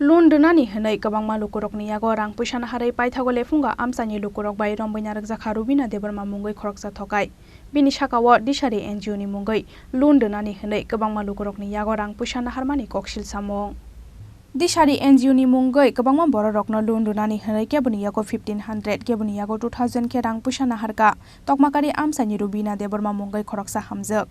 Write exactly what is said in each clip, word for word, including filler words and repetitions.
Loan rwnani hwnwi kwbangma lukurokni yago rang puisa naharwi paithago lephungo amchaini lukurok bai romwi narwkjakha Rubina Debbarma mungwi khoroksa thokai. Bini sakao Dishari N G O ni mungwi loan rwnani hwnwi kwbangma lukurokni yago rang puisa naharmani koksil samung. Dishari N G O ni mungwi kwbangma bororokno loan rwnani hwnwi keboni yago fifteen hundred, keboni yago two thousand khe rang puisa naharkha tokmakari amchaini Rubina Debbarma mungwi khoroksa hamjwk.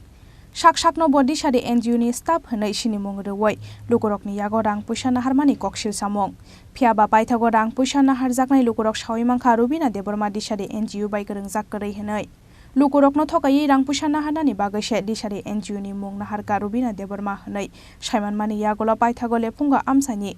Sak sakno bo Dishari N G O ni staff hwnwi sinimung rwui lukurokni yago rang puisa naharmani koksil samung. Phiyaba paithago rang puisa naharjaknai lukurok saui mankha Rubina Debbarma Dishari N G O bai kwrwngjak kwrwi hwnwi. Lukurokno thokaiwi rang puisa naharnani bagwi se Dishari N G O ni mung naharkha Rubina Debbarma hwnwi saimanmani yagulo paithago lephungo amchaini.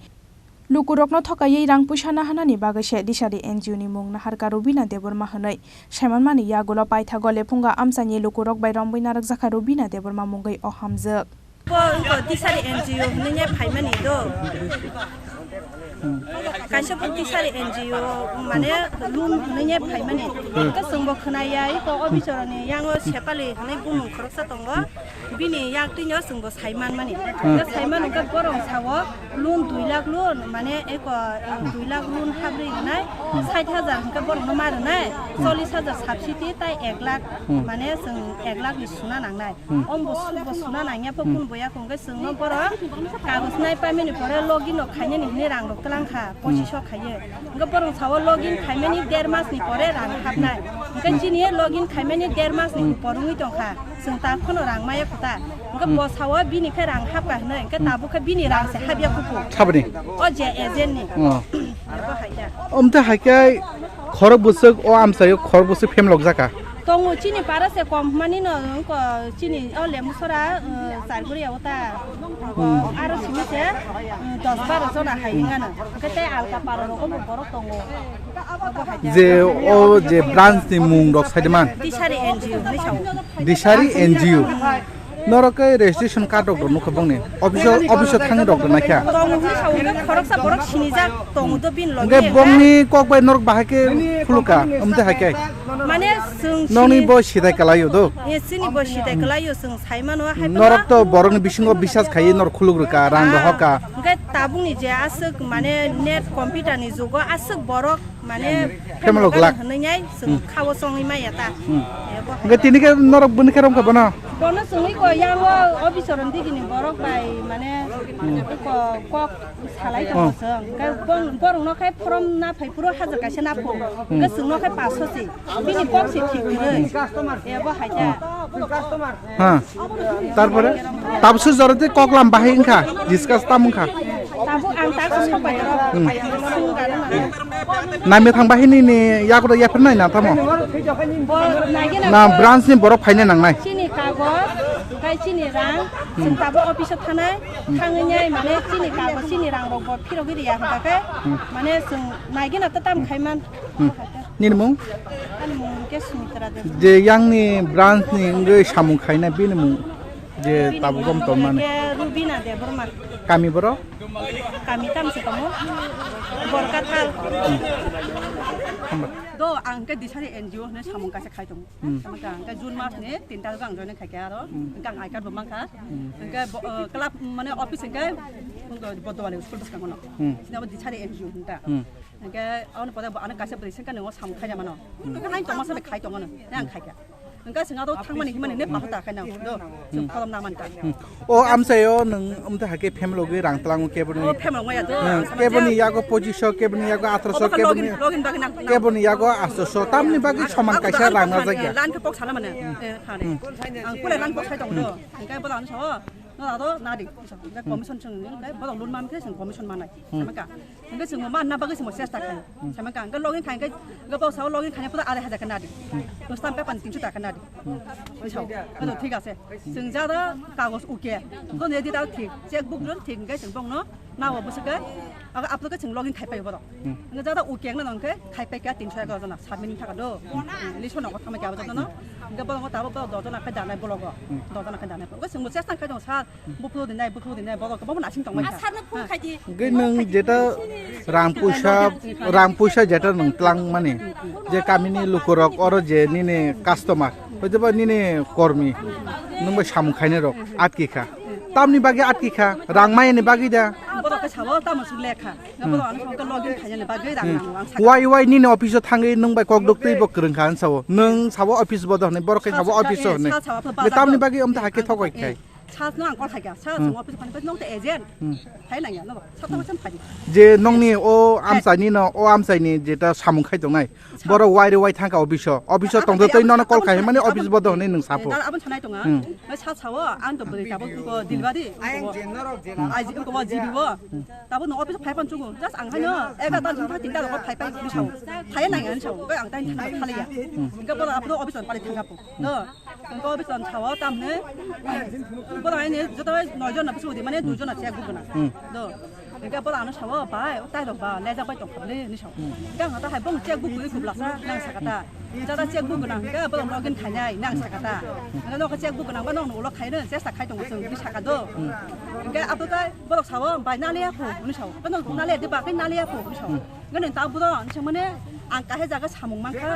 Lukurokno thokaiwi rang puisa naharnani bagwi se Dishari N G O ni mung naharkha Rubina Debbarma hwnwi saimanmani yagulo paithago lephungo amchaini lukurok bai romwi narwkjakha Rubina Debbarma mungwi o hamjwk. Bo wngkha Dishari N G O hwnwi ne phaimani do. Kaisa bo Dishari N G O mane loan hwnwi ne phaimani. Hwnkhe chwngbo khwnaya, iko o bichoroni yango Sepali hwnwi bumung khoroksa tongo. Bini yak twino chwngbo saimanmani. Hwnkhe saiman hwnkhe borok sao loan dui lakh loan, mane eko, eh, dui lakh loan habri rwnai, sait hajar hwnkhe borokno ma rwnai, chollish hajar subsidy tai ek lakh, mane chwng ek lakh ni suna nangnai. Ombo subo suna nangya pho kun boya hwnkhe chwngno borok kagoj nai paimani pore login rok khainani hwnwi rang rok twlang kha, pochiso khaiye. Hwnkhe borok sao login khaimani der mas ni pore rang hapnai. Hwnkhe chini login khaimani der mas ni upor wngwi tongkha. Chwng ta phano rang maya kho ta. Hwnkhe bo sao bini khe rang hapkha hwnwi, hwnkhe tabuk khe bini rang se hapya kuku. Saboni? O je agent ni. Oh. Abo hai khe. Omte hai khe khorok bwswk o amchaio khorok bwswk phem lok jaka. Tongo chini para se kom mani no, ko chini o lembu sora, uh, char guri ya ta. Aro simi se, uh, dos baro jona hai ngano. Hwnkhe tei alka para rok bo borok tongo. Abo hai khe. Je o je branch ni mung rok sai de man. Dishari N G O ni sao. Dishari N G O. Norok khe registration card rok nukha bongni. Office o, office o thangwi rok naikha. Tongo hwnwi sao hwnkhe khoroksa borok sinijak tongo do bini logi. Hwnkhe bongni kok bai norok bahai khe khuluka, omte hai khe. Mane chwng nokni sini bo sidai kalaio do. E, chini bo sidai kalaio, chwng sai mano hai. Norok to borokni bisingo bisas khaiwi norok khuluk rwkha, rang rohorkha. Hwnkhe tabukni je aswk mane net computer ni jugo aswk borok mane family glak hwnwi nai chwng khao chongwi maya ta. Ebo hai. Hwnkhe tini khe norok bini khe romkha bono? Bono chwngwi ko yango officer ni digini borok bai mane ko kok salai tongo chwng. Hwnkhe bong-, borokno khai form na phai phuru hajar kaisa na phu. Hwnkhe chwngno khai paanso se. Bini kok se thik kwrwi. Ebo hai ta. Ha. Tarpore tabsu jorodi koklam bahai wngkha, discuss tam wngkha. Tabuk ang tak sok bai rok. Naimethang bahai nini yago yaphar nai na tamo? Bo naigena na branch ni borok phaina nangnai. Chini kagoj, kai chini rang, chwng tabuk office o thanai, thangwi nai mane chini kagoj, chini rang rok bo phirogwi riya hwnkha khe, mane chwng naigena ta tam khai man. Nini mung? Ani mung khe Sumitra Debbarma. Je yangni branch ni wngwi samung khaina bini mung je tabuk bom tongmani. Rubina Debbarma. Kami borok? Kami tamsi tongo. Borkathal. Hambai. Do ang khe Dishari N G O hwnwi samung kaisa khai tongo. Hambai ang khe June mas ni tin tarikh ang join khaikha aro. Ang I card bo mankha. Hwnkhe bo, eh, club mane office hwnkhe Bodowali school bwskango no. Sini abo Dishari N G O hwnta. Hwnkhe aboni pore bo ano kaisa bwrwi sengkha nwngo samung khaina mano. Hwnkhe hain tongma sabai khai tongmano, ang khaikha. Hwnkhe chwng aro thangmani himani ne paha ta khaina do. Chwng pholom na mankha. O amchaio nwng amtwi hai khe family logwi rang tlango keboni. O family logwi ya do. Keboni yago pochiso, keboni yago athroso, keboni, login, login bagwi nang, nang. Keboni yago athroso. Tamni bagwi soman kaisa rang na jagya. Lan khe kok sala mane. Eh, thane. Ang pura lan kok sai tong do. Hwnkhe bo ano so. No ado nadi. Hwnkhe commission chwng ni, hwnkhe bo loan man khe chwng commission manai. Sama ka. Hwnkhe chwngbo manna bagwi chwngbo chesta khlaio. Sama ka, hwnkhe login khai, hwnkhe bo sao login khaina pura arai hajar khe nadi. Bwslam paper ni tinso taka nadi. Sao, hwnkhe thik ase. Chwng jada kagoj uke. Hwnkhe nedi dao thik, check book ron thik, hwnkhe chwng bongno nao bwswk khe, aga upload khe chwng login khai paio borok. Hwnkhe jada uke wngna hwnkhe khai paikha tinso egaroh jona, submit ni thaka do. List o nogo thangma khe abo jotono. Hwnkhe borok tabuk borok doh jona khai danai blogo. Doh jona khai danai. Hwnkhe chwngbo chesta khai tongo sir. Buphuru dinai, buphuru dinai, borok kwbangma nasing tongmani. Asarno phone khaidi. Hwnkhe nwng jeta rang puisa, rang puisa jeta nwng tlang mani, je kamini lukurok oro je nini customer, hoitoba nini kormi, nwng bai samung khainai rok atki kha. Tamni bagwi atki kha, rang mayani bagwi da. Borok khe sao. O tamo suk lekha. Nga bodo ano songka login khaina le bagwi rang nango ang saka. Wai wai nini office o thangwi nwng bai kok dok twi bo kwrwng kha ang sao. Nwng sabo office bodo hwnwi borok khe sabo office o hwnwi. Sa sawa pha bazar tamni do. Bagwi amta hake thok bai khai. Sa no ang kol khaikha. Sa sung office phani phani nong te agent. Phai nangya no. Sa tamo sam phai. Je nongni o amchaini no o amchaini jeta samung khai tongnai. Borok wai rw wai thangkha office o. Office o tongtwi twi nono call khai mani office bodo hwnwi nwng sapo. Abon sanai tonga. Bai sa sao ang to bwrwi tabuk ko delivery. Ai ji ko jibi bo. Tabuk no office phai pan chungo. Just ang haino egarta jin thang tinta rok phai pai ni sao. Phai nai ang sao. Ko ang tai thang khali ya. Ko bola abro office on pali thang apo. No. Ko office on sao tamne. Bola ai ne joto noi jon na bisu di mane dui jon na check book na. Do. Hingke bola ano sao, "Bai, o tai rok ba, lejak bai tongkha le," hinui sao. Hingke ang ta hai bong check book guri kubla sa, nang saka ta. Jada check book gwnang hingke bola login khainai, nang saka ta. Hingke nokha check book gwnang ba nokno ulo khaino, chesta khai tongo chwng, hinui saka do. Hingke abo tai borok sao, "Bai, na le ya kho," hinui sao. Hingke nokno na le ya de ba, khe na le ya kho, hinui sao. Hingke nini ta buro, hinui sao mane, ang kahe jaga samung mankha,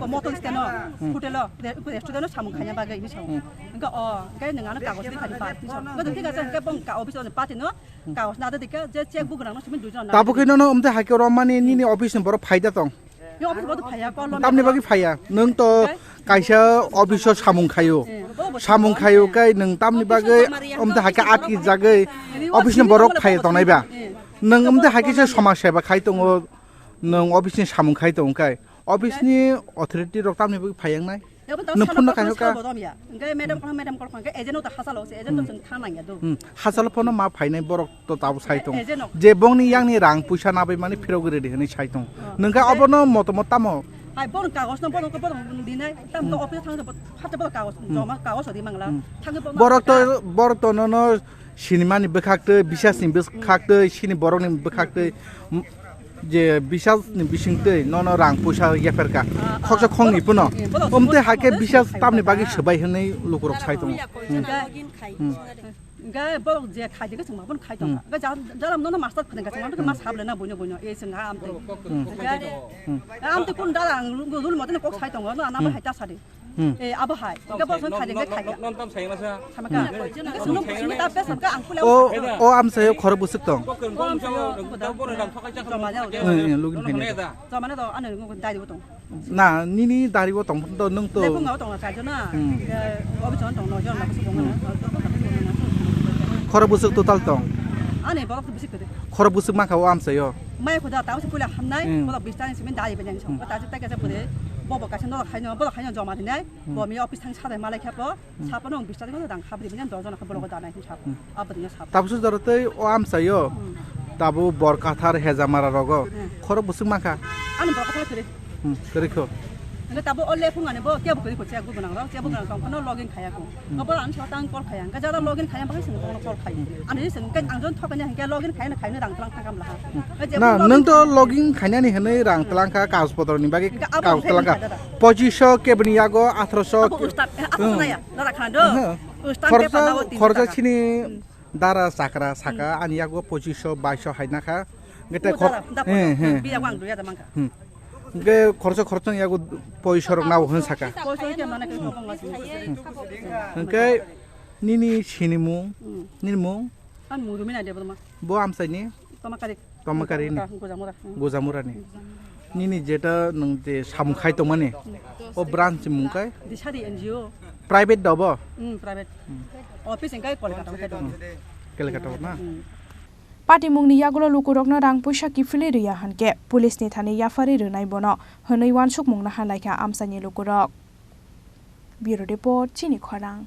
motor stand o, hotel o, re-, restaurant o samung khaina bagwi, hinui sao. Hingke o, hingke nang ano kagoj ri khani ba, hinui sao. Hingke thik ache, hingke bong ka office o pati no, Kaos na de dikha je check book rang no simi duijon na. Tabuk khe nono umte hai khe romani nini office ni borok phaida tong. Ni office bodo phaya, call lo. Tamni bagwi phaya. Nwng to kaisa office o samung khayo. Samung khayo kai nwng tamni bagwi umte hai khe atki jagwi office ni borok phaya tongnai ba. Nwng umte hai khe se somaj seba khai tongo. Nwng office ni samung khai tongo kai. Office ni authority rok tamni bagwi phaya wngnai. Nwng phone no kaisa ka. Hingke madam kono madam kol khangke agent no ta hasalo se agent no chwng thang nangya do. Hmm. Hasalo phone no ma phainai borok to tabo sai tong. Agent no. Je bongni yangni rang puisa nabai mani phirogwi redi hinui sai tong. Nwng khe obono motomot tamo? Hai bor kagos no bor ko bor dinai tam to office thang to hate bor kagos joma kagos di mangla. Thang bor. Borok to borok to nono sinimani bwkhak twi bisasni bwkhak twi sini borokni bwkhak twi. Je bisal ni bising twi nono rang puisa yapher ka. Khoksa khongni puno. Umte hai khe bisal tamni bagwi swbai hwnwi lukurok sai tongo. Hingke borok je khai de chwng ma bon khai tongo. Hingke jara nono master phwrwng ka chwng ma ma sable na boino boino e chwng ha amtwi. Hingke amtwi kun dara ang rul mote kok sai tongo no ana bai hai ta sadi. Hmm. Eh, abo hai. Hingke bo song khaide hingke khaide. Non tam sayang nasa. Sama ka. Hingke sunu sunu ta pes ka ang pula. O, o amsayo khorok bwswk tong. Joma jao. Eh, eh, lugin khaini. Joma ne do ane ngu dari bo tong. Na, nini dari bo tong do nung to. Lebu ngao tong na chajo na. Hmm. Hingke obi chon tong no jor na bwswk tong na. Khorok bwswk total tong. Ane borok bwswk kede. Khorok bwswk mankha o amsayo. Mai khuda tao se pula hamnai, hmm, borok bis tani simi dari banyang song. Hmm. Ta se ta kesa pure. Bobo kaisa no khaino, borok khaino joma dinai. Hmm. Bo mi office thang sadai malai khapo. Sapono ang bis tarik o dang khabri bini dol jona khe bologo danai hin sap. Hmm. Aboni sap. Tabsu jora tei o amsayo. Hmm. Tabu Borkathar Hejamara rogo. Hmm. Khorok bwswk mankha. Ani Borkathar kiri. Hmm, kiri kho. Nge tabu o lephung ani bo kebo kiri kho chek bu gwnang ro, chek bu gwnang tong phano login khaya kho. Hmm. Obo ang sa tang call khaya. Ga jara login khaya bai sing call khaya. Hmm. Ani sing ke ang jon thokani hingke login khaya na khaya na dang tlang thangam laha. Hmm. Na, nung to login khainani hinui rang tlangkha, kagoj potroni bagwi kagoj tlangkha. Pochiso kebini yago atharoso. Abo ustad, eh, atharoso na ya, dara khan do. Khoroksa, khoroksa chini dara chakra saka, ani yago pochiso baiso hai nakha. Gete khor-, he, he. Biya wang duya da mangkha. Hmm. Ge khoroksa khoroksa yago pochiso rok nabo hwn saka. Pochiso ke mana ke khobong la sini. Hingke nini sinimung, nini mung? An mung Rumina Debbarma. Bo amsaini? Tomakari. Tomakari ni? Gojamura. Gojamura ni. Nini jeta nwng je samung khai tongmani, o branch mung kai? Disari N G O. Private da bo? Hmm, private. Hmm. Office engkai Kolkata kai tong. Kolkata na? Hmm. Patimungni yagulo lukurokno rang puisa kiphilwi rwya hwnkhe, police ni thani yaphari rwnai bono, hwnwi uansukmung naha laikha amchaini lukurok. Bureau Report, Chini Khorang.